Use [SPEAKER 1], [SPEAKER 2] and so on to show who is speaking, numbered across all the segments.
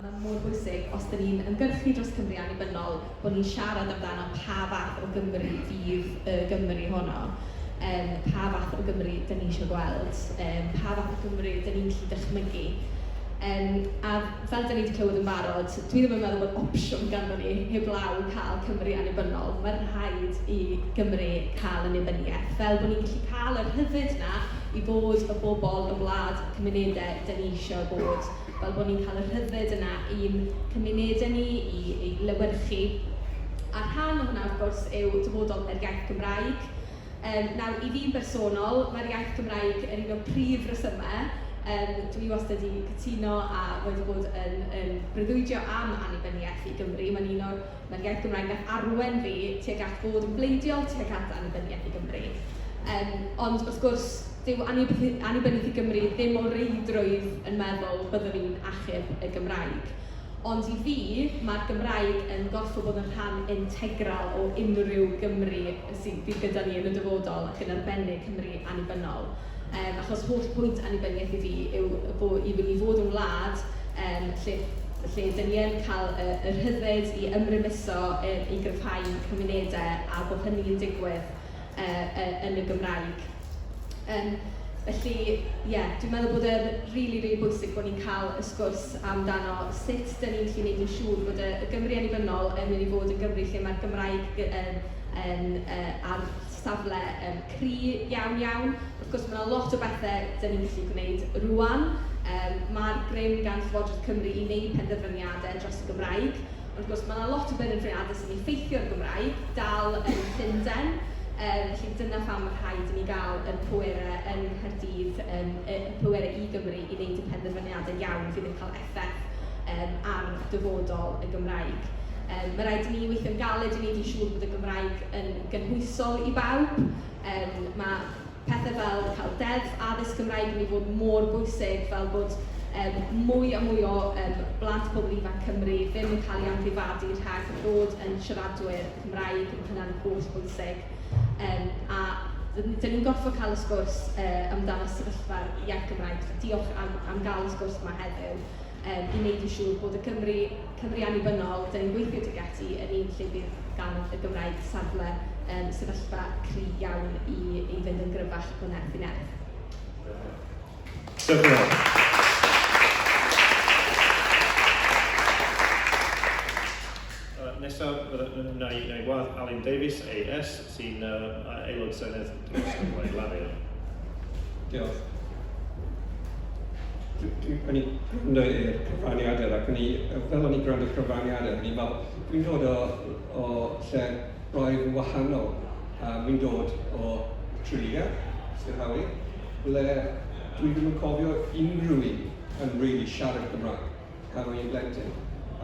[SPEAKER 1] Mae mor bwysig, os dan ni'n ymgyrchu dros Cymru annibynnol, bod ni'n siarad amdano pa fath o Gymru fydd y Gymru honno. Yym, pa fath o Gymru dan ni isio gweld, pa fath o Gymru dan ni'n gallu dychmygu. Yym, a fel dan ni 'di clywed yn barod, dwi ddim yn meddwl bod opsiwn ganddo ni heblaw cael Cymru annibynnol. Mae'n rhaid i Gymru cael annibyniaeth, fel bod ni'n gallu cael y rhyddid 'na i fod y bobl, y wlad, y cymunedau dan ni isio bod. Fel bod ni'n cael y rhyddid yna i'n cymunedau ni, i lewyrchu. A rhan o hwnna, wrth gwrs, yw dyfodol yr iaith Gymraeg. Yym, nawr, i fi'n bersonol, mae'r iaith Gymraeg yn un o'r prif resymau. Dwi wastad 'di cytuno a wedi bod yn yn breuddwydio am annibyniaeth i Gymru. Mae'n un o'r... Mae'r iaith Gymraeg wnaeth arwain fi tuag at fod yn bleidiol tuag at annibyniaeth i Gymru. Yym, ond wrth gwrs, dyw annibyniaeth i Gymru ddim o reidrwydd yn meddwl byddwn ni'n achub y Gymraeg. Ond i fi, mae'r Gymraeg yn gorfod bod yn rhan integral o unrhyw Gymru sydd fydd gyda ni yn y dyfodol, ac yn arbennig Cymru annibynnol. Yym, achos holl pwynt annibyniaeth i fi yw i ni fod yn wlad yym lle lle dan ni yn cael y y rhyddid i ymrymuso, i gryfhau cymunedau, a bod hynny'n digwydd yy yn y Gymraeg. Yym, felly, ie, dwi'n meddwl bod e'n rili, rili bwysig bod ni'n cael y sgwrs amdano sut dan ni'n gallu gwneud yn siŵr bod y y Gymru annibynnol yn mynd i fod yn Gymru lle mae'r Gymraeg yn yn yy ar safle yym cry iawn, iawn. Wrth gwrs, ma' 'na lot o bethe dan ni'n gallu gwneud rŵan. Yym, ma'r grym gan Llywodraeth Cymru i wneud penderfyniadau dros y Gymraeg. Ond wrth gwrs, ma' 'na lot o benderfyniadau sy'n effeithio'r Gymraeg dal yn Llundain. Felly dyna pham ma' rhaid i ni gael y pwerau yng Nghaerdydd, y pwerau i Gymru i wneud y penderfyniadau iawn fydd yn cael effaith ar dyfodol y Gymraeg. Ma' raid i ni weithio'n galed i wneud yn siŵr bod y Gymraeg yn gynhwysol i bawb. Ma' pethe fel cael deddf addysg Gymraeg yn mynd i fod mor bwysig, fel bod yym mwy a mwy o yym blant, pobl ifanc Cymru ddim yn cael eu amddifadu rhag ddod yn siaradwyr Cymraeg, ma' hynna'n holl bwysig. Yym a dan ni'n gorfod cael y sgwrs yy amdano sefyllfa'r iaith Gymraeg. So diolch am am gael y sgwrs yma heddiw yym i wneud yn siŵr bod y Cymru, Cymru annibynnol, dan ni'n gweithio tuag ati yn un lle bydd gan y Gymraeg safle yym sefyllfa cry iawn i i fynd yn gryfach o nerth i nerth.
[SPEAKER 2] Diolch yn fawr. Nesaf, wna i wna i wadd Alun Davies, AS, sy'n Aelod Senedd dros y Blaid Lafur.
[SPEAKER 3] Diolch. O'n i'n gwrando i'r cyfraniadau ac o'n i, fel o'n i'n gwrando i'r cyfraniadau, o'n i'n meddwl, dwi'n dod o, o lle braidd yn wahanol. Dwi'n dod o Tredegar, Sir Hawi, ble dwi ddim yn cofio unrhyw un yn really siarad Cymraeg pan o'n i'n blentyn.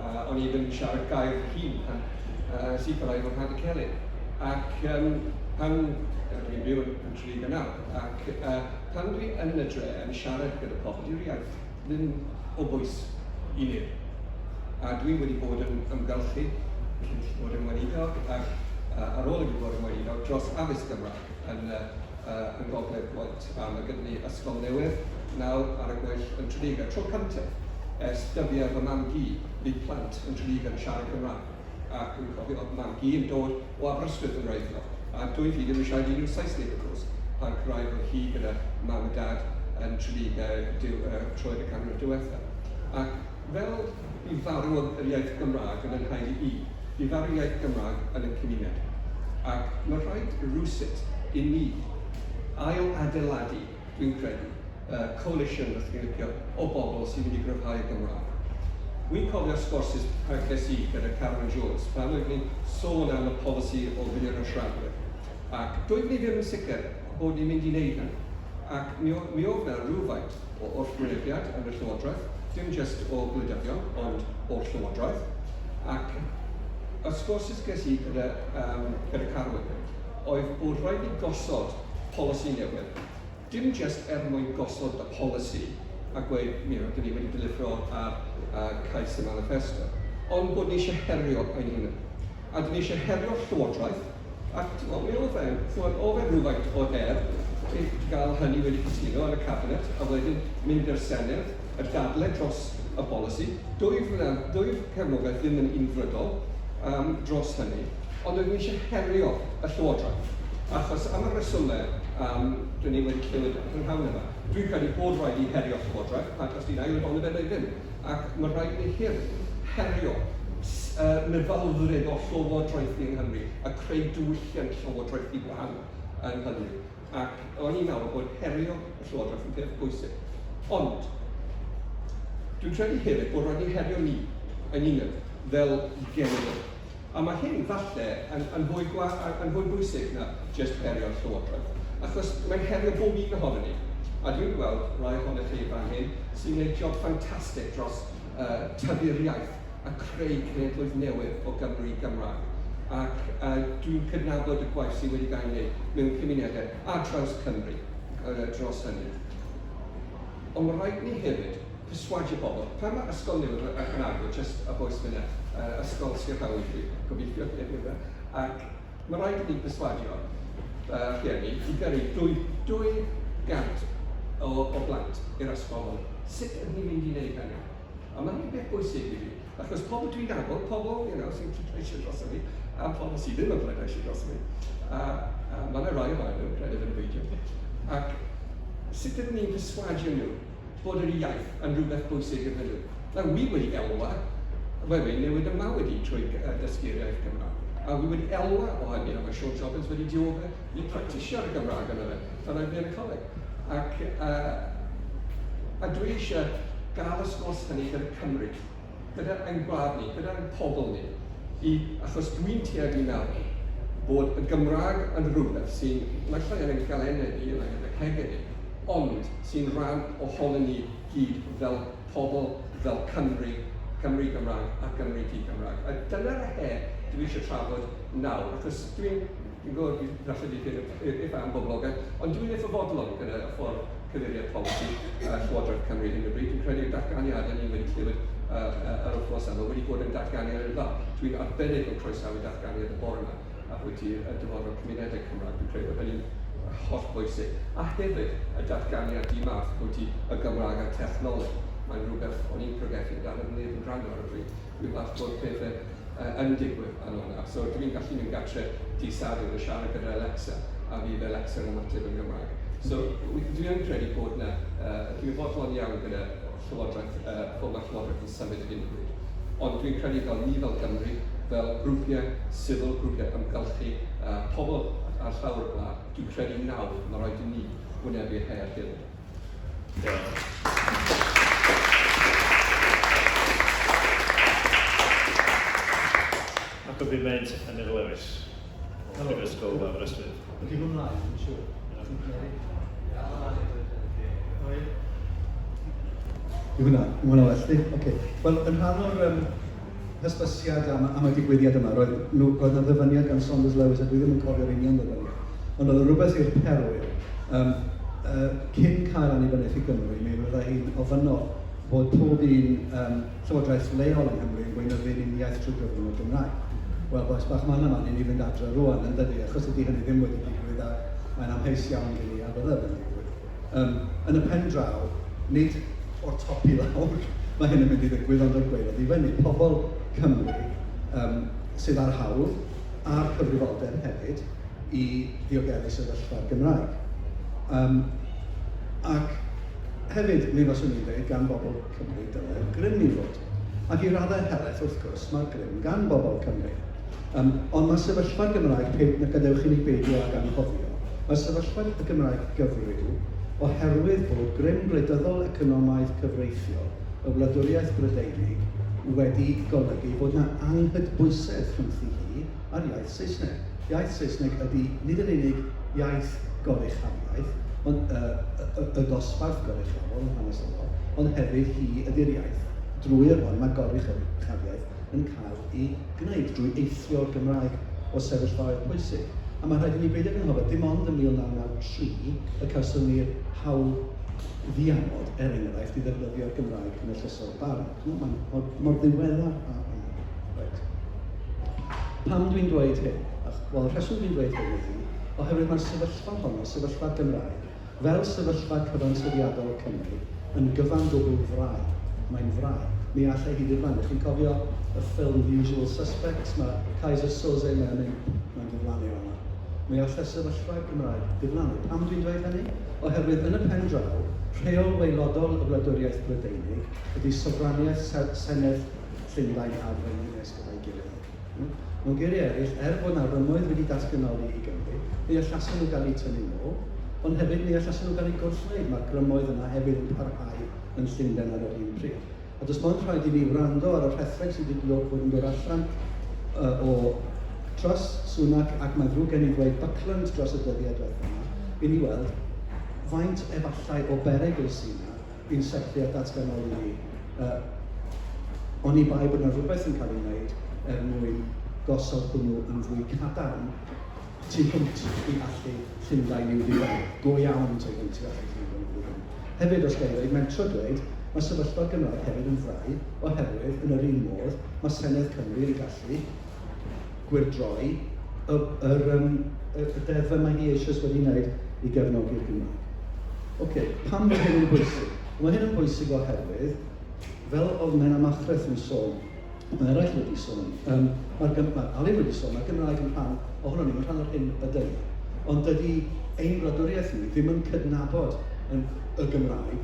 [SPEAKER 3] O'n i ddim yn siarad gair fy hun pan es i cyrraedd fy nhad y celyn. Ac um, pan dwi'n byw yn, yn Tredegar nawr, ac pan dwi yn y dre yn siarad gyda pobl, dyw'r iaith ddim o bwys i neb. A dwi wedi bod yn ymgyrchu, cyn bod yn weinidog, ac ar ôl i fi bod yn weinidog, dros addysg Gymraeg yn, yn Gogledd Gwent. A mae gyda ni ysgol newydd nawr ar y gweill yn Tredegar. Tro cyntaf ers dyddiau fy mam-gu, fydd plant yn Tredegar yn siarad Cymraeg. Ac dwi'n cofio oedd mam-gu yn dod o Aberystwyth yn wreiddiol, a doedd hi ddim yn siarad unrhyw Saesneg wrth gwrs, pan cyrhaeddodd hi gyda mam a dad yn Tredegar troed y canrif diwetha. Ac fel bu farw yr iaith Gymraeg yn 'y nheulu i, bu farw iaith Gymraeg yn y cymuned. Ac mae rhaid rywsut i ni ail-adeiladu, dwi'n credu, y coalition, os chi'n licio, o bobl sy'n mynd i gryfhau y Gymraeg. Wi'n cofio'r sgwrsys pan ces i gyda Carwyn Jones, pan oeddwn ni'n sôn am y polisi o filiwn o siaradwyr, ac doeddwn i ddim yn sicr bod ni'n mynd i wneud hynny. Ac mi mi oedd 'na rywfaint o wrthwynebiad yn y Llywodraeth, dim jyst o gwleidyddion, ond o'r Llywodraeth. Ac y sgwrsys ges i gyda, um, gyda Carwyn oedd bod rhaid ni gosod polisi newydd, dim jyst er mwyn gosod y polisi a gweud, you know, dyn ni wedi delifro ar cais y manifesto, ond bod ni eisiau herio ein hunain. A dyn ni eisiau herio'r Llywodraeth, Ac timod, mi oedd e'n, timod, oedd e'n rhywfaint o her i gael hynny wedi cytuno yn y Cabinet, a wedyn mynd i'r Senedd, y dadle dros y bolisi. Dwyf, dwyf cefnogaeth ddim yn unfrydol dros hynny, ond oeddwn i eisiau herio y Llywodraeth, achos am y resymau dyn ni wedi clywed y prynhawn yma. Dwi'n credu bod rhaid i herio Llywodraeth, ac os dwi'n aelod ohono fe neu ddim, ac mae rhaid i ni herio meddylfryd o llywodraethu yng Nghymru a creu diwylliant llywodraethu gwahanol yng Nghymru. Ac o'n i'n meddwl bod herio y Llywodraeth yn peth bwysig. Ond, dwi'n credu hefyd bod rhaid ni herio ni yn unig fel genedl. A mae hyn falle yn fwy bwysig na jyst herio'r Llywodraeth. Achos mae'n herio bob un ohono ni. A dwi'n gweld rai ohonoch chi fan hyn sy'n gwneud job ffantastig dros tyfu'r iaith a creu cenhedloedd newydd o Gymru Gymraeg. Ac dwi'n cydnabod y gwaith sydd wedi cael ei wneud mewn cymunedau ar draws Cymru dros hynny. Ond mae rhaid ni hefyd perswadio pobl. Pan mae ysgol newydd yn agor, jyst y bwys fyna, ysgol Sir Hywel dwi gobeithio heddiw yma, ac mae rhaid i ni perswadio rhieni i gyrru 200 o blant i'r ysgol hwn. Sut ydyn ni'n mynd i wneud hynny? A mae hynny'n beth bwysig i fi, achos pobl dwi'n nabod, pobl sy'n pleidleisio dros fi, a pobl sydd ddim yn pleidleisio dros fi, a mae yna rai ohonyn nhw, credaf yn y beidio. Ac sut ydyn ni'n perswadio nhw bod yr iaith yn rhywbeth bwysig iddyn nhw? Nawr, wi wedi elwa, wel, fe newid y mywyd i trwy dysgu'r iaith Gymraeg. A wi wedi elwa o hynny, a mae Siôn Jobbins wedi dioddef i practisio'r Gymraeg yna fe, pan oedd fi yn y coleg. Ac a dwi eisiau gael y sgwrs hynny gyda Cymru, gyda ein gwlad ni, gyda ein pobl ni, achos dwi'n tueddu i meddwl bod y Gymraeg yn rhywbeth sy'n, naill ai yn ein galennau ni, yn ein cegau ni, ond sy'n rhan ohono ni gyd fel pobl, fel Cymru, Cymru Gymraeg a Gymru di-Gymraeg. A dyna'r her dwi eisiau trafod nawr, achos dwi'n gwybod falle bydd hyn yn eitha amhoblogaidd, ond dwi'n eitha fodlon gyda y ffordd cyfeiriad polisi Llywodraeth Cymru hyn o bryd. Dwi'n credu'r datganiadau ni wedi clywed yr wythnos yma wedi bod yn datganiad dda. Dwi'n arbennig o croesawu datganiad y bore yma a bwyty y dyfodol cymunedau Cymraeg. Dwi'n credu bod hynny'n holl bwysig. A hefyd y datganiad di Mawrth bwyty y Gymraeg a technoleg. Mae'n rhywbeth o'n i'n pregethu amdano neb yn gwrando ar y pryd. Dwi'n falch bod pethau yn digwydd yn hwnna. So dwi'n gallu mynd gatre dydd Sadwrn a siarad gyda Alexa, a fydd Alexa yn ymateb yn Gymraeg. So dwi yn credu bod yna, dwi'n fodlon iawn gyda Llywodraeth, ffordd mae Llywodraeth yn symud ar hyn o bryd. Ond dwi'n credu fel ni fel Gymru, fel grwpiau sifil, grwpiau ymgylchu, pobl ar llawr y gwlad, dwi'n credu nawr mae rhaid i ni wynebu'r her hefyd.
[SPEAKER 2] Diolch. Ac o fi mynd Emyr Lewis, o Brifysgol Aberystwyth.
[SPEAKER 4] Ydy hwn mlaen, yn siŵr? Yw hwnna, yw hwnna well, di? Ocê. Wel, yn rhan o'r hysbysiad am y digwyddiad yma, roedd 'na ddyfyniad gan Saunders Lewis, a dwi ddim yn cofio'r union ddyfyniad, ond oedd o rhywbeth i'r perwyl. Cyn cael annibyniaeth i Gymru, mi fyddai hi'n ofynnol bod pob un llywodraeth leol yng Nghymru yn gweinyddu'n uniaith trwy gyfrwng y Gymraeg. Wel, bois bach, mae'n yma i ni fynd adre rwan, yn dydy, achos ydy hynny ddim wedi digwydd ac mae'n amheus iawn gen i a fydda fe'n digwydd. Yn y pen draw, nid o'r top i lawr mae hyn yn mynd i ddigwydd, ond o'r gwaelod i fyny. Pobl Cymru sydd â'r hawl a'r cyfrifoldeb hefyd i ddiogelu sefyllfa'r Gymraeg. Ac hefyd, mi faswn i'n dweud, gan bobl Cymru dylai'r grym i fod. Ac i raddau helaeth, wrth gwrs, mae'r grym gan bobl Cymru. Ond mae sefyllfa'r Gymraeg, pe na gadewch i ni beidio ag anghofio, mae sefyllfa y Gymraeg gyfryw oherwydd bod grym gwleidyddol, economaidd, cyfreithiol y wladwriaeth Brydeinig wedi golygu bod 'na anghydbwysedd rhyngddi hi a'r iaith Saesneg. Iaith Saesneg ydy nid yn unig iaith goruchafiaeth, ond y dosbarth goruchafol yn hanesyddol, ond hefyd hi ydy'r iaith drwy'r hon mae goruchafiaeth yn cael ei gwneud, drwy eithrio'r Gymraeg o sefyllfaoedd pwysig. A mae rhaid i ni beidio ag anghofio, dim ond yn 1993 y cawson ni'r hawl ddiamod, er enghraifft, i ddefnyddio'r Gymraeg yn y llysoedd barn. Chimod, mae'n mor ddiweddar â hynny. Reit. Pam dwi'n dweud hyn? Wel, y rheswm dwi'n dweud hyn ydy, oherwydd mae'r sefyllfa honno, sefyllfa'r Gymraeg, fel sefyllfa cyfansoddiadol Cymru, yn gyfan gwbl frau. Mae'n frau. Mi allai hi ddiflannu. Chi'n cofio y ffilm The Usual Suspects? Mae Keyser Söze, mae'n mynd, mae'n diflannu o'na. Mi allai sefyllfa'r Gymraeg ddiflannu. Pam dwi'n dweud hynny? Oherwydd yn y pen draw, rheol waelodol y wladwriaeth Brydeinig ydy sofraniaeth Senedd Llundain a'r Frenhines gyda'i gilydd. Mewn geiriau eraill, er bod 'na rymoedd wedi datganoli i Gymru, mi allasen nhw gael eu tynnu nôl, ond hefyd mi allasen nhw gael eu gwrthwneud. Mae'r grymoedd yna hefyd yn parhau yn Llundain ar yr un pryd. A does mond rhaid i ni wrando ar y rhethreg sydd wedi bod yn dod allan o Truss, Sunak ac mae'n ddrwg gen i ddweud Buckland dros y dyddiau diwethaf yma, i ni weld faint efallai o berygl sydd 'na i'n setliad datganoli ni, oni bai bod yna rhywbeth yn cael ei wneud er mwyn gosod hwnnw yn fwy cadarn tu hwnt i allu Llundain i'w ddileu, go iawn tu hwnt i allu Llundain i'w ddileu. Hefyd, os ga i ddweud, mentro dweud, mae sefyllfa'r Gymraeg hefyd yn frau, oherwydd, yn yr un modd, mae Senedd Cymru yn gallu gwyrdroi y, yr, um, y, y deddf mae hi eisoes wedi wneud i gefnogi'r Gymraeg. Oce, pam mae hyn yn bwysig? Mae hyn yn bwysig oherwydd, fel oedd Menna Machreth yn sôn, mae eraill wedi sôn, mae'r mae Alun wedi sôn, mae'r Gymraeg yn rhan ohono ni, mae'n rhan o'r hyn ydyn ni. Ond dydy ein gwladwriaeth ni ddim yn cydnabod yn y Gymraeg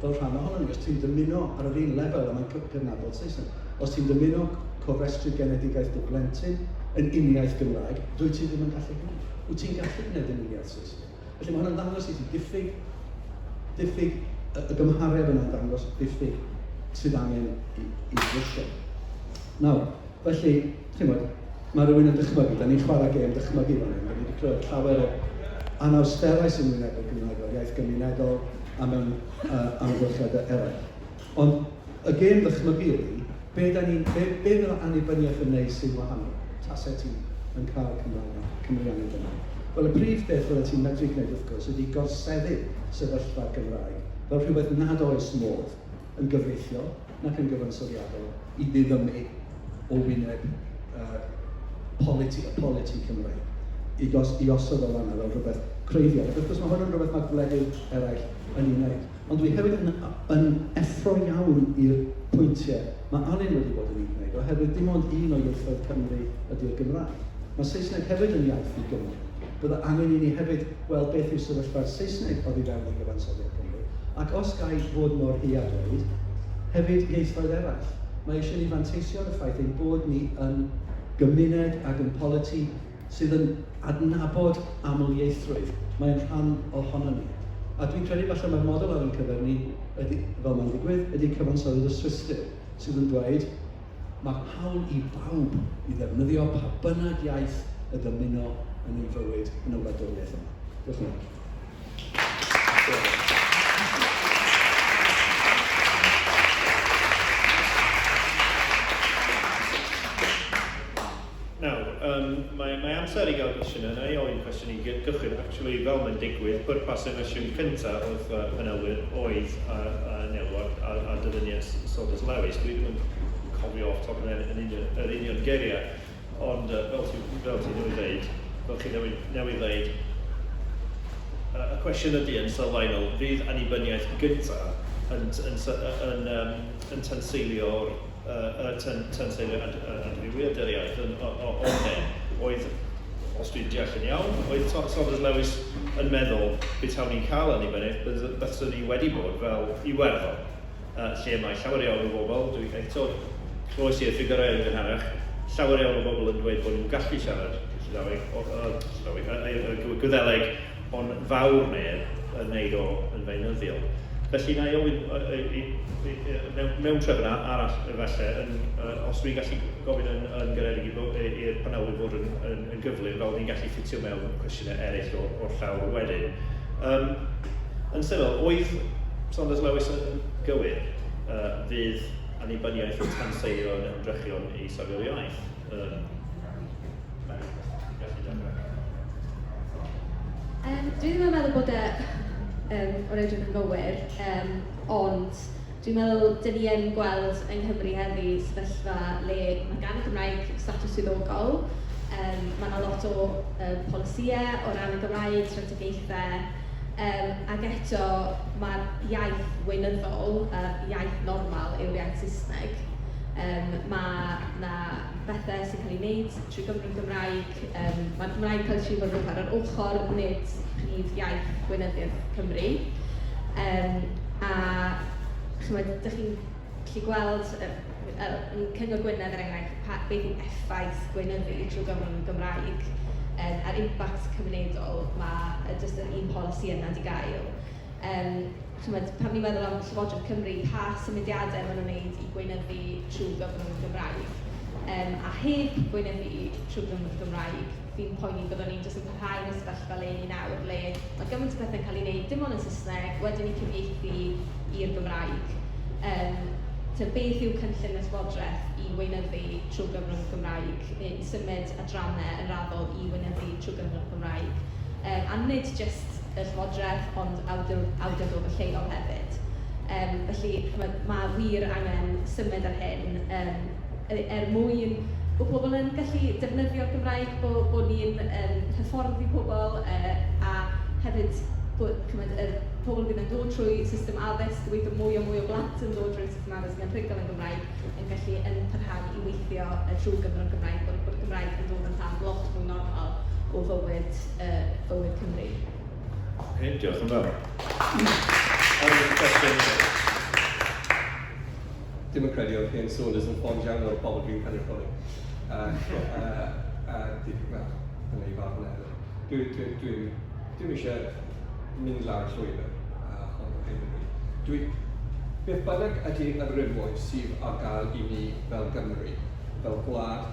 [SPEAKER 4] fel rhan ohono ni. Os ti'n dymuno ar yr un lefel a mae'n cydnabod Saesneg, os ti'n dymuno cofrestru genedigaeth dy blentyn yn uniaith Gymraeg, dwyt ti ddim yn gallu gwneud. Wyt ti'n gallu gwneud yn uniaith Saesneg. Felly mae hwnna'n dangos i ti diffyg, diffyg y, y gymhareb yna'n dangos diffyg sydd angen i, i drwsio. Nawr, felly, chi'mod, mae rhywun yn dychmygu, da ni'n chwarae gêm dychmygu fan hyn, da ni wedi clywed llawer o anawsterau sy'n wynebu'r Gymraeg fel iaith gymunedol a mewn amgylchiadau eraill. Ond y gêm ddychmygu ydy, be, da ni'n, be, be fydd annibyniaeth yn wneud sy'n wahanol, tasau ti yn cael Cymraeg, Cymru annibynnol? Wel, y prif beth fydde ti'n medru gwneud, wrth gwrs, ydy gorseddu sefyllfa'r Gymraeg fel rhywbeth nad oes modd yn gyfreithiol nac yn gyfansoddiadol i ddiddymu o wyneb politi, y politi Cymreig, i, gos, i osod o fanna fel rhywbeth creiddiol. Ac wrth gwrs mae hwn yn rhywbeth mae gwledydd eraill yn ei wneud. Ond dwi hefyd yn, yn effro iawn i'r pwyntiau mae Alun wedi bod yn ei gwneud, oherwydd dim ond un o ieithoedd Cymru ydy'r Gymraeg. Mae Saesneg hefyd yn iaith i Gymru. Bydde angen i ni hefyd gweld beth yw sefyllfa'r Saesneg oddi fewn i gyfansoddiad Cymru, ac os ga i fod mor hy a dweud, hefyd ieithoedd eraill. Mae eisiau ni fanteisio ar y ffaith ein bod ni yn gymuned ac yn politi sydd yn adnabod amlieithrwydd. Mae'n rhan ohono ni. A dwi'n credu falle mae'r model ar ein cyfer ni, ydy, fel mae'n digwydd, ydy cyfansoddiad y Swistir, sydd yn dweud mae hawl i bawb i ddefnyddio pa bynnag iaith y dymuno yn ei fywyd yn y wladwriaeth yma. Diolch yn fawr.
[SPEAKER 2] Nawr, mae, mae amser i gael cwestiynau. Na i ofyn cwestiwn i gychwyn. Actually, fel mae'n digwydd, pwrpas y sesiwn cyntaf wrth panelwyr oedd anelu ar, ar, ar dyfyniad Saunders Lewis. Dwi ddim yn cofio off top of my head yn union, yr union geiriau, ond fel ti, fel ti newydd ddeud, fel chi newydd, newydd ddeud, y cwestiwn ydy yn sylfaenol, fydd annibyniaeth gyntaf yn, yn, yn, yn, yn tanseilio'r uh, tan, tanseilio ad, adfywiad yr iaith yn, o, o, o, oedd, os dwi'n deall yn iawn, oedd Saunders Lewis yn meddwl betawn ni'n cael annibyniaeth, byswn ni wedi bod fel Iwerddon, lle mae llawer iawn o bobl, dwi eto, clywais i'r ffigurau yn gynharach, llawer iawn o bobl yn dweud bod nhw'n gallu siarad Llydaweg, Llydaweg, Gwyddeleg, ond fawr neb yn neud o yn feunyddiol. Felly na i ofyn mewn, mewn trefn arall efallai, yn, os dwi'n gallu gofyn yn, yn garedig i'r panelwyr fod yn, yn, yn gyflym, fel ni'n gallu ffitio mewn cwestiynau eraill o'r, or llawr wedyn. Yn syml, oedd Saunders Lewis yn gywir? Fydd annibyniaeth yn tanseilio yn ymdrechion i safio'r iaith?
[SPEAKER 1] Dwi ddim yn meddwl bod e o reidrwydd yn gywir, ond dwi'n meddwl dan ni yn gweld yng Nghymru heddi sefyllfa le mae gan y Gymraeg statws swyddogol, mae 'na lot o polisïau o ran y Gymraeg, strategaethau. Ac eto, mae'r iaith weinyddol, yr iaith normal, yw'r iaith Saesneg. Mae 'na bethau sy'n cael ei wneud trwy gyfrwng Gymraeg. Mae'r Gymraeg yn cael ei trin fel rhywbeth ar yr ochr, nid prif iaith gweinyddiaeth Cymru. A chimod, dach chi'n gallu gweld yn Cyngor Gwynedd, er enghraifft, beth yw effaith gweinyddu trwy gyfrwng y Gymraeg a'r impact cymunedol mae jyst yr un polisi yna 'di gael. Chimod, pan ni'n meddwl am Llywodraeth Cymru, pa symudiadau maen nhw'n wneud i gweinyddu trwy gyfrwng y Gymraeg? A heb gweinyddu trwy gyfrwng y Gymraeg, fi'n poeni byddwn ni'n jyst yn parhau yn y sefyllfa le ni nawr, le mae gymaint o bethau'n cael ei wneud dim ond yn Saesneg, wedyn eu cyfieithu i'r Gymraeg. Ta beth yw cynllun y Llywodraeth i weinyddu trwy gyfrwng y Gymraeg, i symud adrannau yn raddol i weinyddu trwy gyfrwng y Gymraeg? A nid jyst y Llywodraeth, ond awdurdodau lleol hefyd. Felly, chimod, ma' wir angen symud ar hyn er mwyn bod pobl yn gallu defnyddio'r Gymraeg, bod ni'n hyfforddi pobl, a hefyd bod, chimod, yr pobl fydd yn dod trwy system addysg, gobeithio mwy a mwy o blant yn dod trwy'r system addysg yn rhugl yn Gymraeg, yn gallu yn parhau i weithio trwy gyfrwng Gymraeg, bod y Gymraeg yn dod yn rhan lot mwy normal o fywyd Cymru.
[SPEAKER 2] Okay, diolch yn fawr. Ar cwestiwn.
[SPEAKER 3] Dim yn credu oedd hen Saunders yn ffond iawn o'r bobl dwi'n cynrychioli. Wel, dyna i farn hefyd. Dwi'm eisiau mynd lawr llwybr hon o hyn o bryd. Beth bynnag ydy yr rymoedd sydd ar gael i ni fel Gymru, fel gwlad,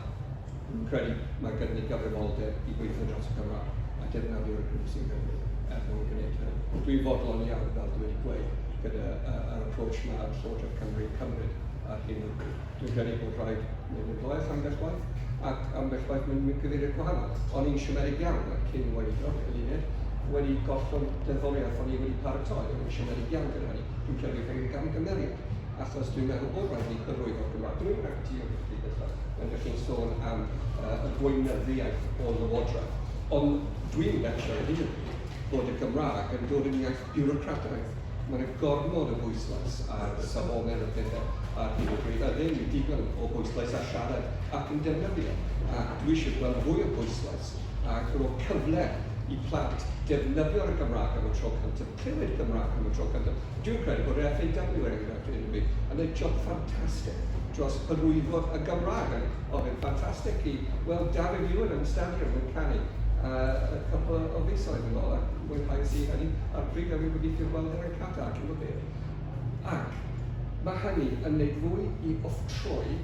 [SPEAKER 3] dwi'n credu mae gyda ni gyfrifoldeb i weithio dros y Gymraeg a defnyddio'r grŵp sy'n Gymru er mwyn gwneud hynny. Dwi'n fodlon iawn, fel dwi wedi gweud, gyda yr approach mae Llywodraeth Cymru yn cymryd ar hyn o bryd. Dwi'n credu bod rhaid mynd yn gloech ambell waith ac ambell waith mynd mewn cyfeiriad gwahanol. O'n i'n siomedig iawn mae cyn weinidog Eluned wedi gollwng deddfwriaeth o'n i wedi paratoi. O'n i'n siomedig iawn gyda hynny. Dwi'n credu bod hynny'n gamgymeriad, achos dwi'n meddwl bod rhaid ni hyrwyddo'r Gymraeg. Dwi'n mynd ati o chdi bellach, pan ydych chi'n sôn am y gweinyddiaeth o lywodraeth. Ond dwi'n becso ar hyn o bryd bod y Gymraeg yn dod yn iaith biwrocrataidd. Mae yna gormod o bwyslais ar safonau a pethau ar hyn o bryd, a ddim digon o bwyslais ar siarad ac yn defnyddio. Ac dwi eisiau gweld fwy o bwyslais a rhoi cyfle i plant defnyddio'r Gymraeg am y tro cyntaf, clywed Cymraeg am y tro cyntaf. Dwi'n credu bod yr FAW, er enghraifft, yn y byd, yn gwneud job ffantastig dros hyrwyddo y Gymraeg. Oedd e'n ffantastig i weld Dafydd Iwan yn y stadiwm yn canu y cwpl o fisoedd yn ôl, ac mwynhais i hynny a'r pryd a fi'n gobeithio gweld e'n Qatar cyn bo hir. Ac mae hynny yn gwneud fwy i wrthdroi y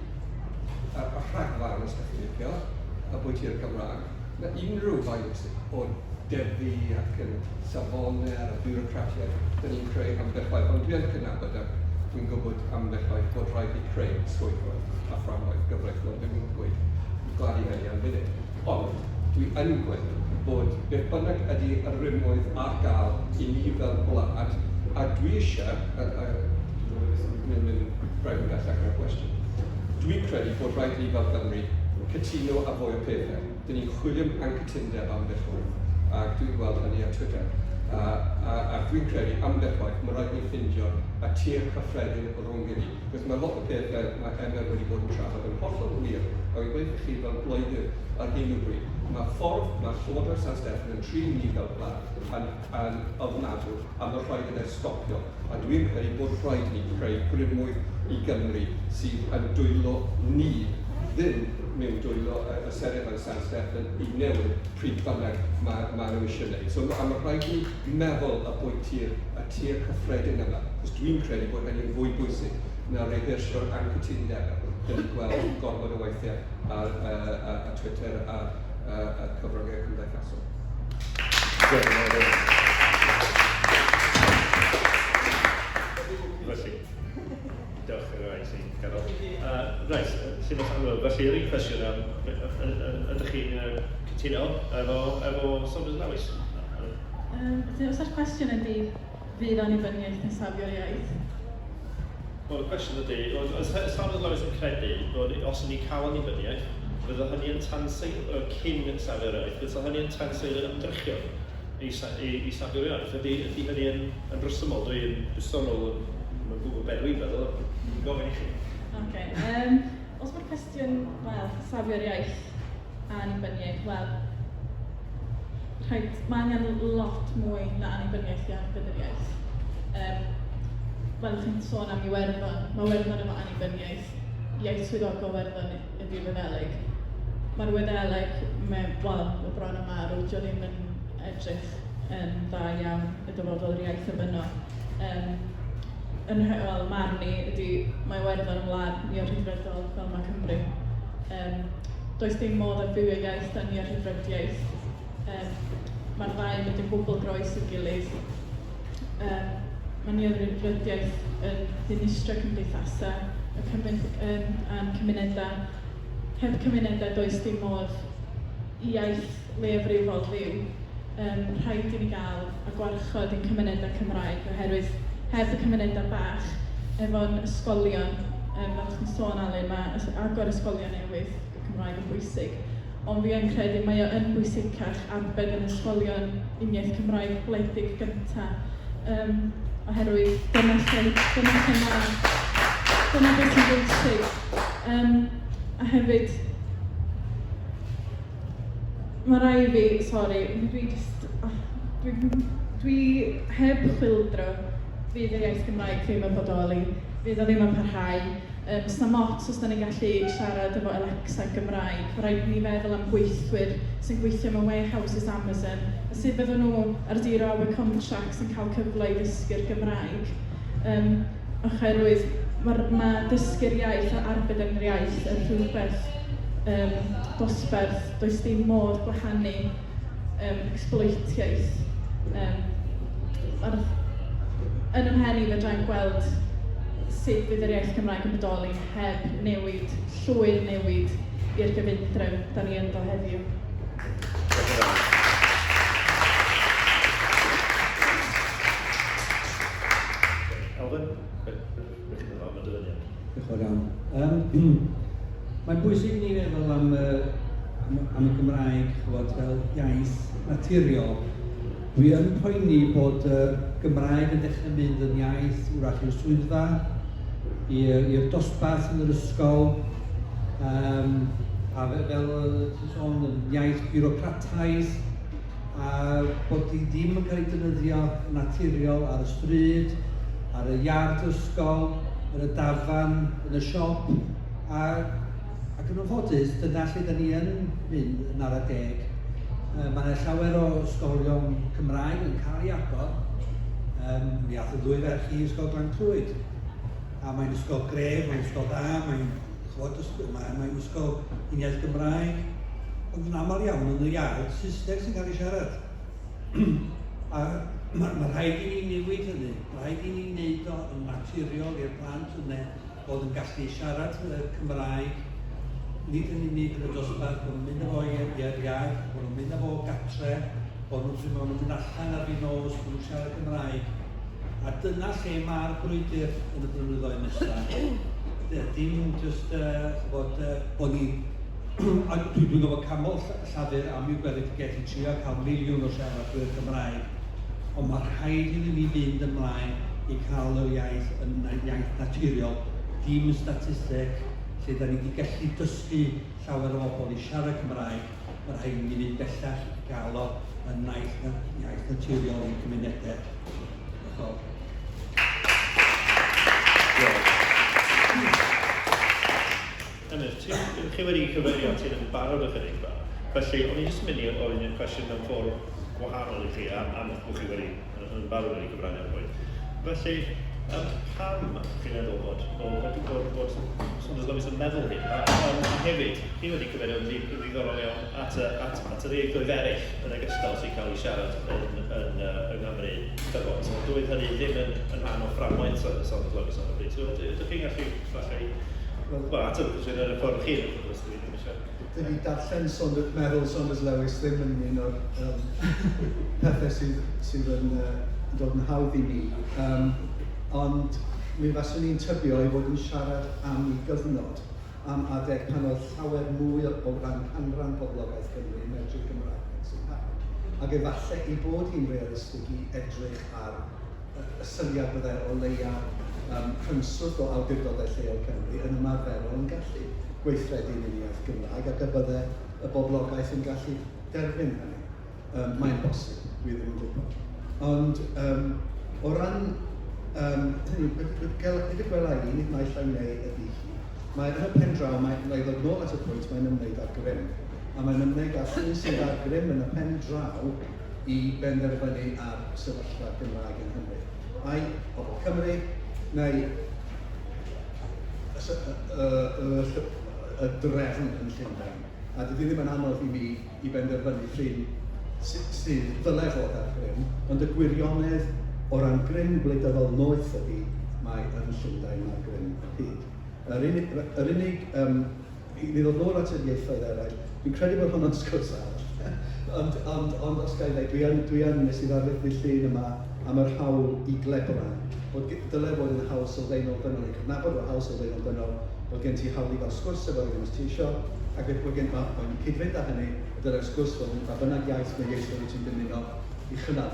[SPEAKER 3] rhagfarn, os ydych chi'n licio, y bwyty'r Gymraeg, na unrhyw faint o defu ac yn safonau a biwrocratiaeth dyn ni'n creu ambell waith. Ond dwi yn cydnabod ac dwi'n gwybod ambell waith bod rhaid i creu strwythurau a fframwaith gyfreithlon. Dwi'm yn gweud gwadu hynny am funud. Ond dwi yn gweud bod beth bynnag ydy y rymoedd ar gael i ni fel gwlad, a dwi eisiau, a dwi'n mynd braidd yn bellach na'r cwestiwn, dwi'n credu bod rhaid i ni fel Gymru cytuno ar fwy o pethau. Dyn ni'n chwilio am anghytundeb ambell waith, ac dwi'n gweld hynny ar Twitter. A dwi'n credu ambell waith mae rhaid ni ffindio y tir cyffredin rhwng ni. Cos mae lot o pethau mae Emyr wedi bod yn trafod yn hollol wir, a fi'n gweud i chi fel gwleidydd ar hyn o bryd, mae ffordd mae Llywodraeth San Steffan yn trin ni fel gwlad yn ofnadw, a mae rhaid iddo stopio. A dwi'n credu bod rhaid i ni creu grymoedd i Gymru sydd yn dwylo ni, ddim mewn dwylo y Senedd yn San Steffan i newid pryd bynnag ma nhw eisiau gwneud. So, a mae rhaid i ni meddwl y bwyty'r y tir cyffredin yma, cos dwi'n credu bod hynny'n fwy bwysig na rehersio'r anghytundebau dyn ni'n gweld gormod o weithiau ar y Twitter a'r y cyfryngau cymdeithasol.
[SPEAKER 2] Diolch yn fawr. Felly, diolch i'r rhai sy'n gadael. Reit, Llinos Annwyl, felly yr un cwestiwn am, ydych chi'n cytuno efo Saunders Lewis?
[SPEAKER 5] Felly, os o'r cwestiwn ydy, fydd annibyniaeth yn safio'r iaith?
[SPEAKER 2] Wel, y cwestiwn ydy, oedd Saunders Lewis yn credu bod os ydyn ni cael annibyniaeth, fydda hynny yn tanseilio, cyn safio'r iaith, fydda hynny yn tanseilio'r ymdrechion. i, i, i safio'r iaith. Ydy, ydy hynny yn, yn rhesymol? Dwi'n bersonol yn, yn gwybod beth dwi'n feddwl, dwi'n gofyn i chi.
[SPEAKER 5] Okay. Um, os mae'r cwestiwn, wel, safio'r iaith a annibyniaeth, wel, rhaid, mae angen lot mwy na annibyniaeth i arbed yr iaith. Um, fel chi'n sôn am Iwerddon, mae Iwerddon efo annibyniaeth, iaith swyddogol Iwerddon ydy'r Wyddeleg. Mae'r Wyddeleg, mae, wel, mae bron â marw, dio ddim yn edrych yn dda iawn y dyfodol yr iaith yn fyno. Um, yn wel, marn i ydy mae Iwerddon yn wlad neo-rhyddfrydol fel mae Cymru. Um, does dim modd adfywio iaith dan neo-rhyddfrydiaeth. Um, mae'r ddau yn mynd yn gwbl groes i'w gilydd. Um, mae neo-rhyddfrydiaeth yn dinistrio cymdeithasau, y cymun, um, a'n cymunedau. Heb cymunedau does dim modd i iaith leiafrifol fyw. Um, rhaid i ni gael a gwarchod ein cymunedau Cymraeg oherwydd heb y cymunedau bach efo'n ysgolion, um, fel chi'n sôn Alun, mae agor ysgolion newydd Cymraeg yn bwysig, ond fi yn credu mae o yn bwysicach arbed yn ysgolion uniaith Cymraeg gwledig gynta, um, oherwydd dyna lle, dyna lle mae, dyna beth sy'n bwysig. Um, a hefyd, mae rai fi, sori, dwi just, oh, dwi, dwi heb chwildro fydd yr iaith Gymraeg ddim yn bodoli, fydd o ddim yn parhau. Um, Sna ots os da ni'n gallu siarad efo Alexa Gymraeg. Mae rhaid i ni feddwl am gweithwyr sy'n gweithio mewn warehouses Amazon, a sut fydden nhw ar zero hour contracts yn cael cyfle i ddysgu'r Gymraeg. Um, oherwydd mae, ma dysgu'r iaith a arbed yn yr iaith yn rhywbeth um, dosbarth, does dim modd gwahanu um, exploitiaeth. Um, ar, yn 'y mhen i fedrai'm gweld sut fydd yr iaith Cymraeg yn bodoli heb newid, llwyr newid i'r gyfundrefn da ni ynddo heddiw.
[SPEAKER 2] Diolch yn fawr. Elfyn, be chi'n meddwl am y dyfyniad?
[SPEAKER 6] Diolch yn fawr iawn. Um, mae'n bwysig i ni feddwl am, am, am y Gymraeg, ch'mod, fel iaith naturiol. Dwi yn poeni bod y Gymraeg yn dechrau mynd yn iaith wrach i'r swyddfa, i'r dosbarth yn yr ysgol, um, a fel ti'n sôn, yn iaith biwrocrataidd, a bod hi ddim yn cael ei defnyddio yn naturiol ar y stryd, ar y iard ysgol, yn y dafarn, yn y siop, a, ac yn anffodus, dyna lle da ni yn mynd yn ara deg. Mae yna llawer o ysgolion Cymraeg yn cael ei agor. Um, mi ath y ddwy ferch i Ysgol Glan Clwyd. A mae'n ysgol gref, mae'n ysgol dda, mae'n ch'mod, mae'n mae ysgol uniaith Gymraeg. Ond yn aml iawn yn y iard, Saesneg sy'n cael ei siarad. A mae ma rhaid i ni newid hynny. Mae rhaid i ni wneud o yn naturiol i'r plant yna bod yn gallu siarad Cymraeg, nid yn unig yn y dosbarth, bod nhw'n mynd â fo i'r iard, bod nhw'n mynd â fo gatre, bod nhw'n pryd maen nhw'n mynd allan ar fin nos, bod nhw'n siarad Cymraeg. A dyna lle mae'r brwydr yn y blynyddoedd nesaf. Dim just uh, ch'bod, uh, bod ni... a dwi'n dwi gwybod canmol Llafur am i'w gweledigaeth i trio cael miliwn o siaradwyr Cymraeg, ond mae rhaid iddyn ni fynd ymlaen i cael yr iaith yn iaith naturiol, dim statisteg, lle da ni wedi gallu dysgu llawer o bobl i siarad Cymraeg, mae rhaid i ni fynd bellach i gael o yn iaith, iaith naturiol i'n cymunedau. Diolch yn fawr.
[SPEAKER 2] Diolch. Emyr, ti, chi wedi cyfeirio at hyn yn barod ychydig bach. Felly, o'n i jyst yn mynd i ofyn un cwestiwn mewn ffordd gwahanol i chi, am, am bod chi wedi yn barod wedi cyfrannu ar bwynt. Felly, um, pam chi'n meddwl bod, bod, bod, bod Saunders Lewis yn meddwl hyn? A, um, a hefyd, chi wedi cyfeirio yn ddiddorol iawn at, y, at, at yr ieithoedd eraill yn ogystal sy'n cael ei siarad yn, yn, uh, yng Nghymru cyfoes. Ond doedd hynny ddim yn, yn rhan o fframwaith Saunders Lewis ar y bryd. So, ydych chi'n gallu falle Wel, ateb y cwestiwn yn y ffordd chi, wrth gwrs, dwi ddim eisiau.
[SPEAKER 4] Dydy darllen Saunders, meddwl Saunders Lewis ddim yn un o'r um, pethau sydd, sydd yn uh, dod yn hawdd i mi. Um, ond mi faswn i'n tybio ei fod yn siarad am ei gyfnod, am adeg pan oedd llawer mwy o, o ran canran poblogaeth Cymru yn medru Cymraeg nag sy'n nawr. Ac efallai ei bod hi'n realistig i edrych ar y syniad byddai o leia crynswth o awdurdodau lleol Cymru yn ymarferol yn gallu gweithredu'n uniaith Gymraeg ac y bydde y boblogaeth yn gallu derbyn hynny. Um, mae'n bosib, dwi ddim yn gwybod. Ond um, o ran, um, hynny, hyd y gwela i, nid naill ai neu ydy hi. Mae yn y pen draw, mae, mae ddod nôl at y pwynt, mae'n ymwneud â grym. A mae'n ymwneud â phwy sydd â'r grym yn y pen draw i benderfynu ar sefyllfa Gymraeg yng Nghymru. Ai pobl Cymru neu y, y, y, y drefn yn Llundain. A dydy ddim yn anodd i mi i benderfynu p'run sydd ddyle fod ar grym, ond y gwirionedd o ran grym gwleidyddol noeth ydy mae yn Llundain mae'r grym o hyd. Yr unig, yr unig um, i ddod nôl at yr ieithoedd eraill, dwi'n credu bod honno'n sgwrs arall. ond, ond, ond os ga i ddeud, dwi yn, dwi yn, nes i ddarlith ddydd Llun yma am yr hawl i glebran, bod, dyle fod yn hawl sylfaenol dynol, i cydnabod fod hawl sylfaenol dynol, bod gen ti hawl i gael sgwrs efo rhywun os ti isio, ac bod gen, mae'n cyd-fynd â hynny, y dylai'r sgwrs fod yn ba bynnag iaith neu ieithoedd wyt ti'n dymuno i chynnal.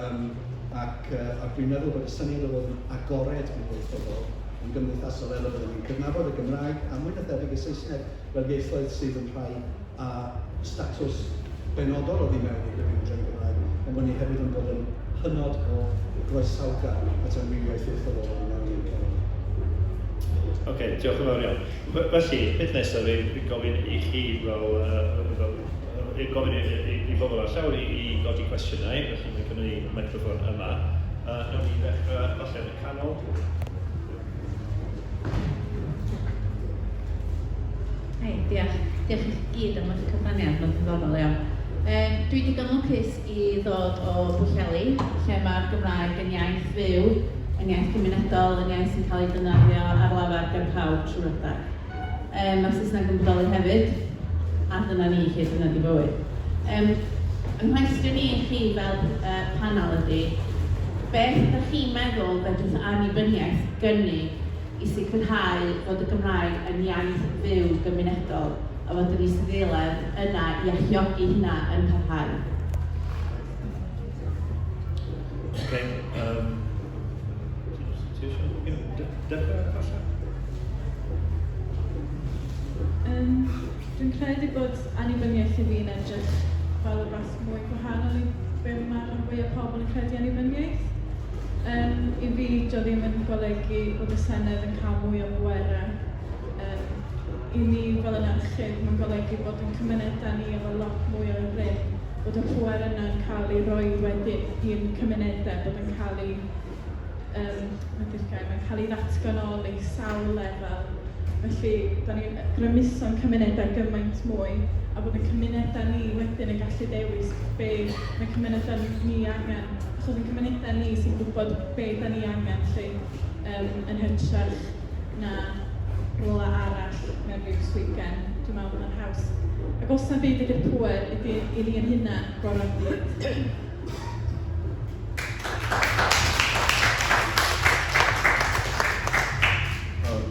[SPEAKER 4] Um, ac, ac dwi'n meddwl bod y syniad o fod yn agored yn ieithyddol, yn gymdeithasol fel y byddwn ni'n cydnabod y Gymraeg a mwy na thebyg y Saesneg fel ieithoedd sydd yn rhai â statws benodol oddi mewn i'r gyfundrefn Gymraeg, ond bod ni hefyd yn bod yn hynod o groesawgar at amrywiaeth ieithyddol oddi mewn i'n cenedl.
[SPEAKER 2] Oce, okay, diolch yn fawr iawn. Felly, peth nesaf yw gofyn i chi fel, fel gofyn i, i, i bobl ar llawr i, i godi cwestiynau, felly mae gynnu ni microffon yma. Nawn ni ddechrau falle yn y canol.
[SPEAKER 7] Hei, diolch. Diolch i chi gyd am eich cyfraniad, mae'n ddiddorol iawn. Um, dwi digon lwcus i ddod o Bwllheli, lle mae'r Gymraeg yn iaith fyw, yn iaith cymunedol, yn iaith sy'n cael ei defnyddio ar lafar gan pawb trwy'r adeg. Um, mae'r Saesneg yn bodoli hefyd, a dyna ni, lle dyna di bywyd. Um, yng nghwestiwn i chi fel panel ydy, beth ydych chi'n meddwl fedrith annibyniaeth gynnig i sicrhau fod y Gymraeg yn iaith fyw gymunedol a fod yr isadeiledd yna i alluogi hynna yn parhau?
[SPEAKER 2] Okay, um, ti eisiau dechrau falle?
[SPEAKER 5] Um, dwi'n credu bod annibyniaeth i fi'n edrych fel rhywbeth mwy gwahanol i be mae rhan fwyaf pobl yn credu annibyniaeth. Um, I fi, dio ddim yn golygu bod y Senedd yn cael mwy o bwerau. Um, I ni fel anarchydd, mae'n golygu bod yn cymunedau ni efo lot mwy o rym, bod y pŵer yna'n cael ei roi wedyn i'n cymunedau, bod yn cael ei um, beth yw'r gair, mae'n cael ei ddatganoli sawl lefel. Felly, da ni'n grymuso'n cymunedau gymaint mwy, a bod y cymunedau ni wedyn yn gallu dewis be mae cymunedau ni angen. Achos yn cymunedau ni sy'n gwybod be da ni angen, lle, um, yn hytrach na rhywle arall mewn rhyw swigen. Dwi'n meddwl bod o'n haws. Ac os na byd ydy'r pŵer, ydy i ni yn hunan gorau'r byd.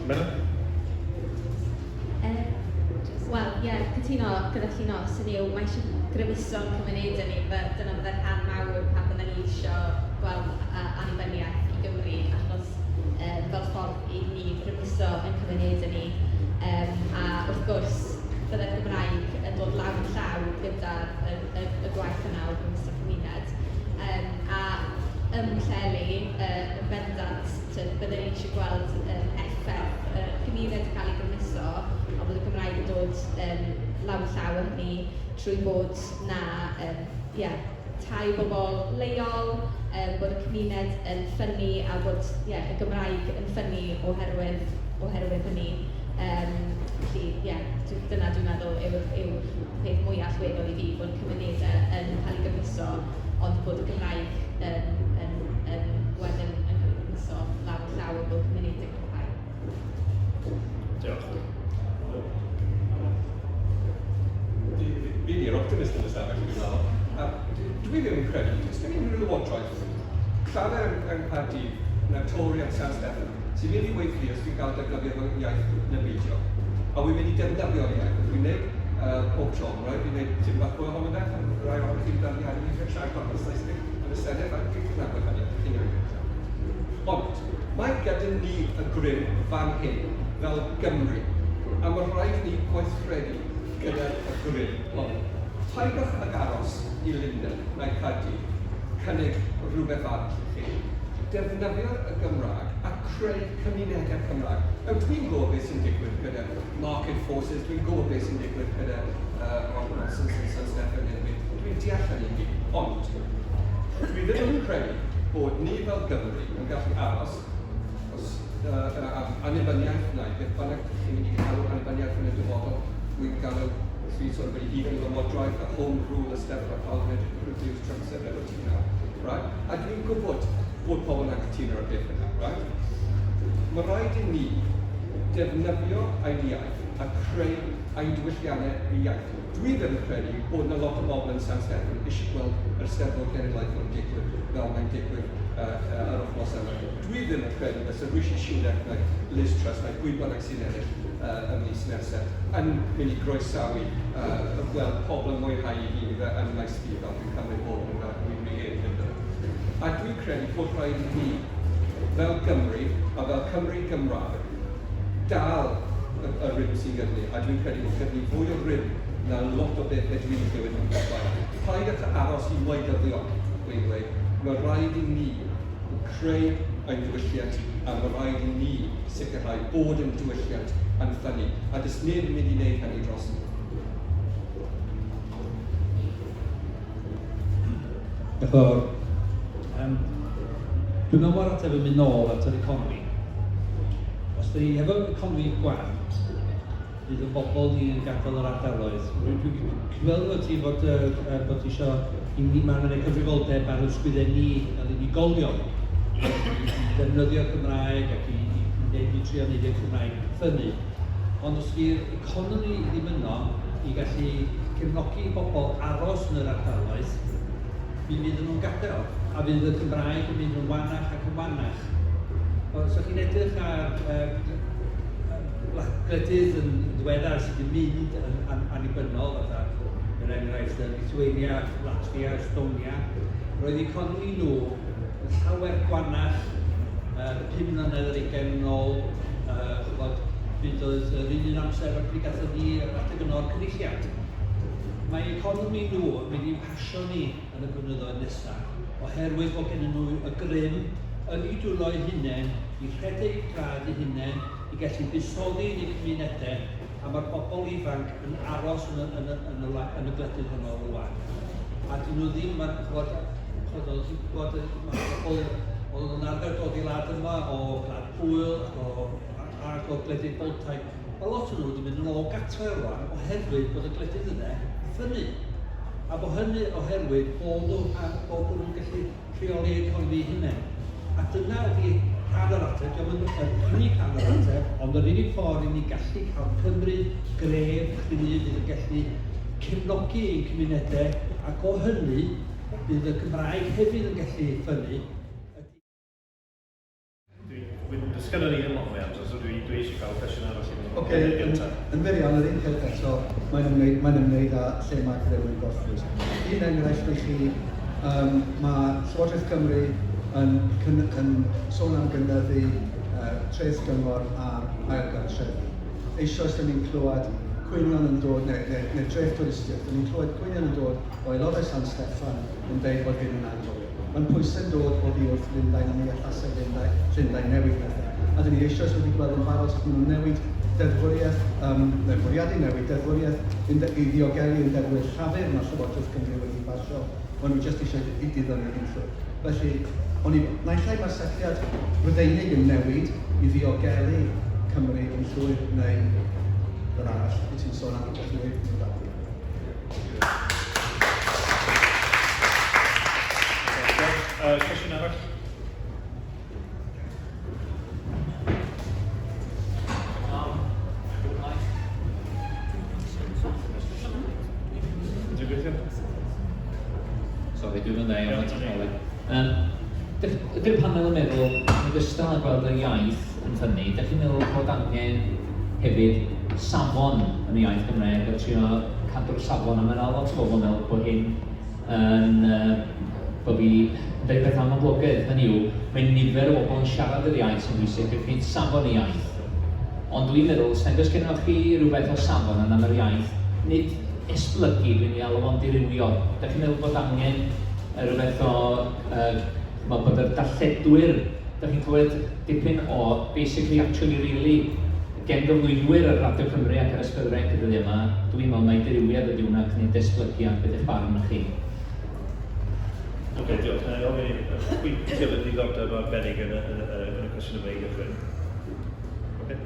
[SPEAKER 2] Mena?
[SPEAKER 1] Wel, ie, yeah, cytuno gyda Llinos, hynny yw, mae eisiau grymuso'n cymunedau ni, dyna fydde'r rhan mawr pan fydden ni eisiau gweld annibyniaeth i Gymru, achos fel ffordd i ni grymuso yn cymunedau ni. A wrth gwrs, bydde'r Gymraeg yn dod law yn llaw gyda'r y, y, y gwaith yna o grymuso cymuned. A ym Mhwllheli, yn bendant, bydden ni eisiau gweld effaith y gymuned yn cael ei grymuso, a bod y Gymraeg yn dod law yn llaw â hynny trwy bod na um, yeah, tai bobl leol, bod y cymuned yn ffynnu a bod yeah, y Gymraeg yn ffynnu oherwydd, oherwydd hynny. Felly, ie, yeah, dyna dwi'n meddwl yw'r yw peth mwyaf allweddol i fi, bod cymunedau yn cael ei grymuso, ond bod y Gymraeg yn, yn, yn wedyn yn cael ei grymuso law yn llaw yn bod cymunedau yn parhau.
[SPEAKER 2] Diolch.
[SPEAKER 3] Fi di'r optimist yn y stafell, dwi'n meddwl. A dwi ddim yn credu, does gen i unrhyw lywodraeth Llafur yng, yng Nghaerdydd, na Tory yn San Steffan, sy'n mynd i weud fi os fi'n cael defnyddio fy iaith neu beidio. A wi'n mynd i defnyddio'r iaith. Dwi'n gwneud pob tro. Mae rhaid fi wneud tipyn bach fwy ohono fe, rhai ohonoch chi'n beirniadu fi yn siarad gormod o Saesneg yn y Senedd, a dwi'n cydnabod hynny, chi'n iawn gyda. Ond, mae gyda ni y grym fan hyn, fel Gymru, a mae rhaid ni gweithredu gyda'r y grym hwn. Peidiwch ag aros i Lundain neu Caerdydd cynnig rhywbeth arall i chi. Defnyddio'r y Gymraeg a creu cymunedau Cymraeg. Nawr, dwi'n gwybod beth sy'n digwydd gyda market forces, dwi'n gwybod beth sy'n digwydd gyda oh, nonsense yn San Steffan neu beth. Dwi'n deall hynny i gyd, ond dwi ddim yn credu bod ni fel Gymru yn gallu aros os am annibyniaeth neu beth bynnag chi'n mynd i galw annibyniaeth yn y dyfodol, dwi'n galw, dwi sort of wedi hufen lywodraeth a home rule a stuff a pawb yn edrych yn confused trwy amser efo ti nawr, right? A dwi'n gwybod bod pobl yn anghytuno ar beth yna, right? Mae rhaid i ni defnyddio ein iaith a creu ein diwylliannau iaith. Dwi ddim yn credu bod yna lot o bobl yn San Steffan eisiau gweld yr Eisteddfod Genedlaethol yn digwydd fel mae'n digwydd yr wythnos yma. Dwi ddim yn credu fysa Rishi Sunak neu Liz Truss neu pwy bynnag sy'n ennill y mis nesaf yn mynd i groesawu gweld pobl yn mwynhau ei hun fe yn Maes B fel dwi'n cymryd bod nhw'n fel dwi'n rili mynd yna. A dwi'n credu bod rhaid i ni, fel Gymru a fel Cymru Gymraeg, dal y rym sy'n gyda ni, a dwi'n credu bod gyda ni fwy o rym na lot o bethau dwi'n clywed yn blaen. Paid â aros i wleidyddion, dwi'n dweud, mae rhaid i ni creu ein diwylliant a mae rhaid i ni sicrhau bod ein diwylliant yn ffynnu, a does neb yn mynd i wneud hynny dros ni.
[SPEAKER 6] Diolch yn fawr. Dwi'n meddwl mae'r ateb yn mynd nôl at yr economi. Os da ni efo economi gwan, fydd y bobl ni yn gadael yr ardaloedd. Dwi'n dwi cydweld efo ti fod, bod eisiau i ni, mae'n yna cyfrifoldeb ar ysgwyddau ni fel unigolion i ddefnyddio'r Gymraeg ac i trio wneud i'r Cymraeg ffynnu. Ond os ydy'r economi ddim yno i gallu cefnogi bobl aros yn yr ardaloedd, mi fydden nhw'n gadael, a fydd y Gymraeg yn mynd yn wanach ac yn wanach. Os ydych chi'n edrych ar gwledydd yn ddiweddar sydd wedi mynd yn annibynnol, fatha er enghraifft Lithuania, Latvia, Estonia, roedd economi nhw yn llawer gwanach 5 mlynedd ar ugain yn ôl, chybod, pryd oedd yr un un amser a pryd gathon ni yr adeg yno o'r cynulliad. Mae economi nhw yn mynd i'n pasio ni yn y blynyddoedd nesaf, oherwydd bod gennyn nhw y grym yn eu dwylo eu hunain i rhedeg eu gwlad eu hunain, i gallu buddsoddi yn eu cymunedau, a mae'r bobl ifanc yn aros yn y, yn y, yn y, yn y gwledydd hwnnw rwan. A dyn nhw ddim, mae'n chwbod, chwbod, chwbod, mae pobl oedd yn arfer dod i wlad yma o Gwlad Pwyl ac o, ac o gwledydd Baltaidd, mae lot o'n nhw wedi mynd yn ôl gatre rwan oherwydd bod y gwledydd yna ffynnu. A bod hynny oherwydd bod nhw, a bod nhw'n gallu rheoli eu economi eu hunain. A dyna ydy rhan o'r ateb, diolch yn yr unig rhan o'r ateb, ond yr unig ffordd i ni gallu cael Cymru gref, cryf, fydd yn gallu cefnogi ein cymunedau, ac o hynny bydd y Gymraeg hefyd yn gallu ffynnu.
[SPEAKER 2] Does gynnon ni ddim lot mwy o amser, so dwi eisiau cael cwestiwn arall i fynd.
[SPEAKER 4] Oce, yn fyr iawn, yr un peth eto, mae'n ymwneud, mae'n ymwneud â lle mae grym yn gorffwys. Un enghraifft i chi, mae Llywodraeth Cymru yn, yn sôn am gynyddu treth gyngor ar ail gartrefi. Eisoes, dyn ni'n clywed cwynion yn dod, neu treth twristiaeth, dyn ni'n clywed cwynion yn dod o aelodau San Steffan yn deud bod hyn yn anghywir. Mae'n pwysau'n dod oddi wrth Lundain a mi allasai Lundain, Llundain newid pethau. A dyn ni eisoes wedi gweld yn barod sut maen nhw'n newid deddfwriaeth, neu bwriadu newid deddfwriaeth i ddiogelu undebwyr llafur mae Llywodraeth Cymru wedi basio. Maen nhw jyst eisiau i diddymu hi'n llwyr. Felly, o'n i, naill ai mae'r setliad Brydeinig yn newid i ddiogelu Cymru yn llwyr, neu fel arall, wyt ti'n sôn am rhywbeth mwy myndadwy.
[SPEAKER 2] Cwestiwn arall? Ydy'n gweithio?
[SPEAKER 8] Sori, dwi'n mynd iawn o technoleg. Ydy'r panel yn meddwl, yn ogystal â gweld y iaith yn ffynnu, ydych chi'n meddwl bod angen hefyd safon yn y iaith Gymraeg a trio cadw'r safon, a mae 'na lot o bobl yn meddwl bod hyn yn, uh, bod fi yn dweud peth amhoblogaidd, hynny yw, mae nifer o bobl yn siarad yr iaith sy'n bwysig, ac nid safon y iaith. Ond dwi'n meddwl, os nag oes gennych chi rhywbeth o safon yna am yr iaith, nid esblygu, dwi'n ei alw fo'n dirywio. Dach chi'n meddwl bod angen rhywbeth o, uh, chimod, bod yr darlledwyr, dach chi'n clywed dipyn o basically actually really gen gyflwynwyr ar Radio Cymru ac ar S4C y dyddiau yma, dwi'n meddwl mai dirywiad ydy hwnna ac nid esblygiad, beth yw'ch barn chi?
[SPEAKER 2] Oce, okay, diolch. Na i ofyn i pwy sydd efo ddiddordeb arbennig yn y, yn y, yn y cwestiwn yma i gychwyn? Okay.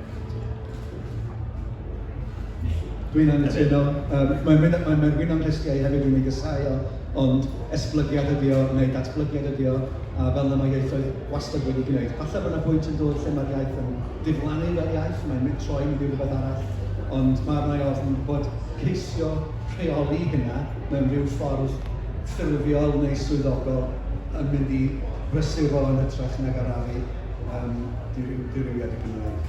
[SPEAKER 4] Dwi'n anghytuno. Mae'n mynd, mae'n mynd o'n nghlustiau i hefyd, dwi'n ei gysau o, ond esblygiad ydi o, neu datblygiad ydi o, a fel yna mae ieithoedd wastad wedi gwneud. Falle bod yna pwynt yn dod lle mae'r iaith yn diflannu fel iaith, mae'n mynd troi mynd i rhywbeth arall, ond mae arna i ofn bod ceisio rheoli hynna mewn rhyw ffordd ffurfiol neu swyddogol yn mynd i brysuro yn hytrach nag arafu um, dirywiad y Gymraeg.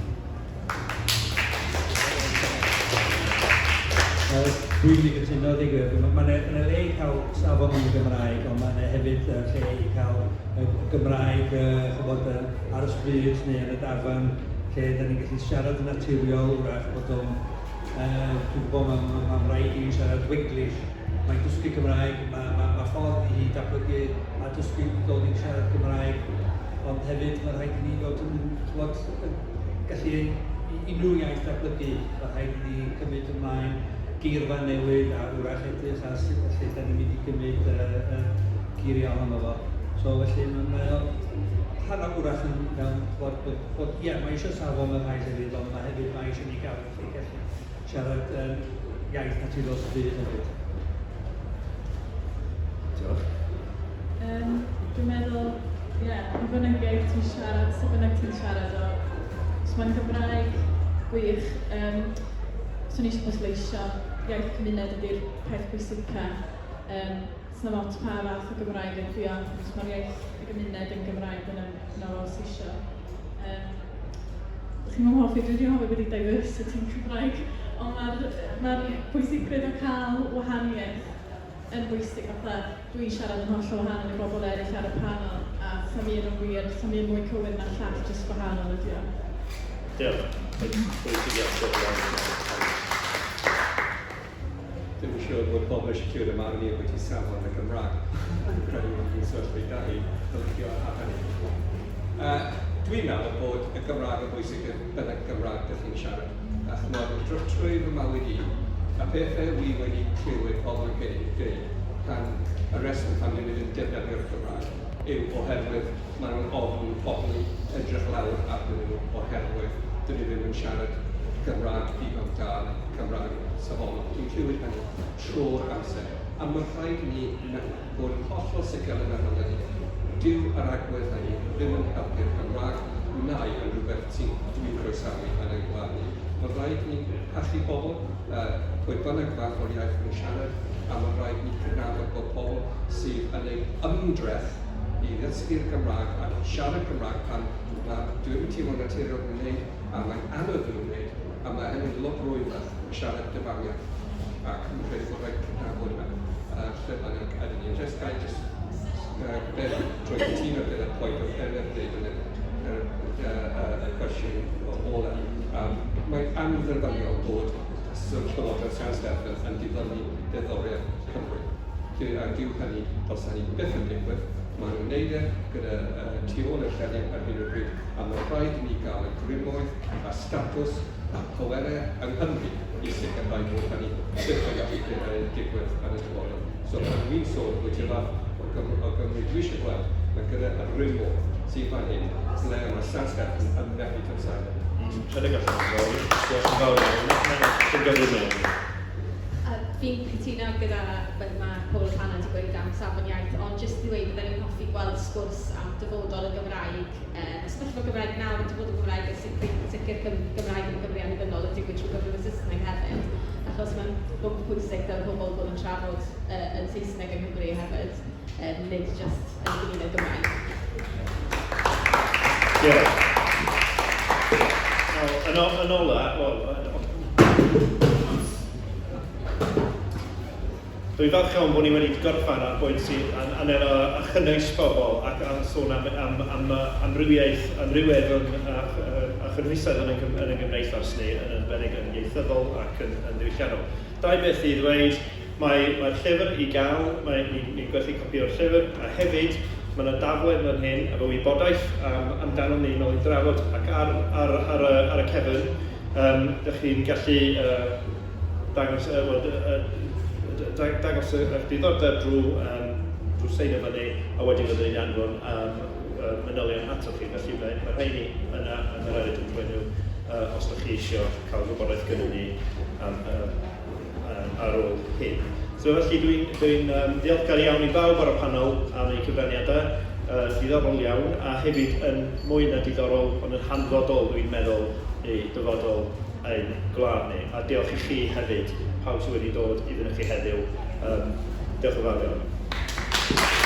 [SPEAKER 6] Wel, dwi'n mynd i gytuno, dweud gwir. Mae yna ma le i cael safon yn y Gymraeg, ond mae yna hefyd lle i cael y Gymraeg chybod, ar y stryd neu yn y dafarn, lle da ni'n gallu siarad yn naturiol, wrach bod o'n... Dwi'n gwybod mae'n ma, ma rhaid i siarad Wiglish, mae'n dysgu Cymraeg, mae ma, ma ffordd i hi datblygu a dysgu dod i'n siarad Cymraeg, ond hefyd mae'n rhaid i ni fod yn, chybod, gallu unrhyw iaith datblygu, mae rhaid i ni cymryd ymlaen geirfa newydd a wrach edrych ar sut lle da ni'n mynd i gymryd geiriau ohono fo. So felly mae, mae o rhan wrach yn mewn bod, bod, bod, ie, mae eisiau safon mewn rhai llefydd, ond mae hefyd mae eisiau ni gael gallu gallu siarad um, iaith naturiol sydd hefyd.
[SPEAKER 2] Diolch.
[SPEAKER 5] Dwi'n meddwl, ie, yeah, pa bynnag iaith ti'n siarad, sut bynnag ti'n siarad o. Os mae'n Gymraeg, gwych. Swn i eisiau pwysleisio, iaith cymuned ydy'r peth pwysica. Sa'm ots pa fath o Gymraeg ydy o, os mae'r iaith y gymuned yn Gymraeg, dyna dyna fo sy isio. Um, chi'n mwyn hoffi, dwi wedi hoffi beth i diversity yn Cymraeg, ond mae'r ma pwysigrwydd o cael wahaniaeth yn bwysig, fatha dwi'n siarad yn hollol wahanol i bobl eraill ar y panel, a sa'm un yn wir, sa'm un mwy cywir na'r llall, jyst gwahanol ydy o.
[SPEAKER 2] Diolch. Pwysig iawn.
[SPEAKER 3] Ddim yn siŵr bod pobl eisiau clywed y marn i ambiti safon y Gymraeg. Dwi'n credu bod hi'n sefyllfa da i ymlacio ar hynny. Dwi'n meddwl bod y Gymraeg yn bwysig beth bynnag Gymraeg dych chi'n siarad. A chymod, drwy fy mywyd i, y pethau wi wedi clywed pobl yn dweud pan y reswm pam dyn nhw ddim yn defnyddio'r Gymraeg yw oherwydd maen nhw'n ofn pobl i edrych lawr arnyn nhw oherwydd dyn nhw ddim yn siarad Gymraeg digon da neu Cymraeg safonol. Dwi'n clywed hynny trwy'r amser. A mae'n rhaid i ni fod yn hollol sicr yn meddwl hynny. Dyw yr agwedd hynny ddim yn helpu'r Gymraeg neu yn rhywbeth sy'n dwi'n croesawu yn ein gwlad ni. Mae'n rhaid i ni parchu pobl, pwy bynnag fath o'r iaith maen nhw'n siarad, a mae'n rhaid i ni cydnabod bod pobl sydd yn gwneud ymdrech i ddysgu'r Gymraeg a siarad Cymraeg pan ma' dwi ddim yn teimlo'n naturiol yn wneud a mae'n anodd iddyn nhw wneud a mae hynny'n lot rwyddach na siarad dy famiaith ac fi'n credu bod rhaid cydnabod hynny lle bynnag ydyn ni. Jyst ga i jyst drwy cytuno gyda'r pwynt oedd Emyr yn dweud yn y, y, y, y cwestiwn ola. Mae'n anferbyniol bod Llywodraeth San Steffan yn diddymu deddfwriaeth Cymru. A dyw hynny, dylse hynny byth yn digwydd. Maen nhw'n neud e gyda tu ôl i'r llenni ar hyn o bryd, a mae'n rhaid i ni gael y grymoedd a statws a pwerau yng Nghymru i sicrhau bod hynny byth yn gallu digwydd yn y dyfodol. So pan dwi'n sôn bwyty fath o Gymru, o Gymru dwi eisiau gweld, mae gyda y rymoedd sydd fan hyn, ble mae San Steffan yn methu tymsail.
[SPEAKER 2] Rhedeg allan o fawr. Diolch yn fawr iawn. Sy'n gyflym iawn.
[SPEAKER 1] Fi'n cytuno gyda beth mae Paul a Hannah wedi gweud am safon iaith, ond jyst i ddweud bydden ni'n hoffi gweld sgwrs am dyfodol y Gymraeg, y sefyllfa Gymraeg nawr, y dyfodol Gymraeg a sut sicr Gymraeg yn Gymru annibynnol yn digwydd trwy gyfrwng y Saesneg hefyd, achos mae'n bwnc pwysig dyle pobl bod yn trafod yn Saesneg yng Nghymru hefyd, nid jyst yn y gymuned Gymraeg.
[SPEAKER 2] Diolch. Nawr, Yn, yn ola, wel, Dwi'n falch iawn bod ni wedi gorffan ar bwynt sy'n anelo a chynnwys pobl ac a sôn am, am, am amrywiaeth, amrywiaeth yn, a, a chynhwysedd yn, yn, yn y gymdeithas ni, yn arbennig yn ieithyddol ac yn, yn ddiwylliannol. Dau beth i ddweud, mae, mae'r llyfr i gael, mae, ni'n ni gwerthu copi o'r llyfr, a hefyd mae yna daflen fan hyn efo wybodaeth am, amdano ni nôl i drafod ac ar, ar, ar, y, ar y cefn, um, dych chi'n gallu uh, dangos, uh, well, uh, dangos eich diddordeb drwy, um, drwy seinio fyny a wedyn fyddwn ni'n anfon um, uh, manylion atoch chi. Felly mae, mae rheini yna a mae rhaid yn nhw uh, os ydych chi eisiau cael gwybodaeth gyda ni am, uh, ar ôl hyn. So felly dwi'n dwi, um, ddiolchgar iawn i bawb ar y panel am eu cyfraniadau. Uh, diddorol iawn a hefyd yn mwy na diddorol ond yn hanfodol dwi'n meddwl i dyfodol ein gwlad ni. A diolch i chi hefyd, pawb sydd wedi dod i fynychu heddiw. Um, diolch yn fawr iawn.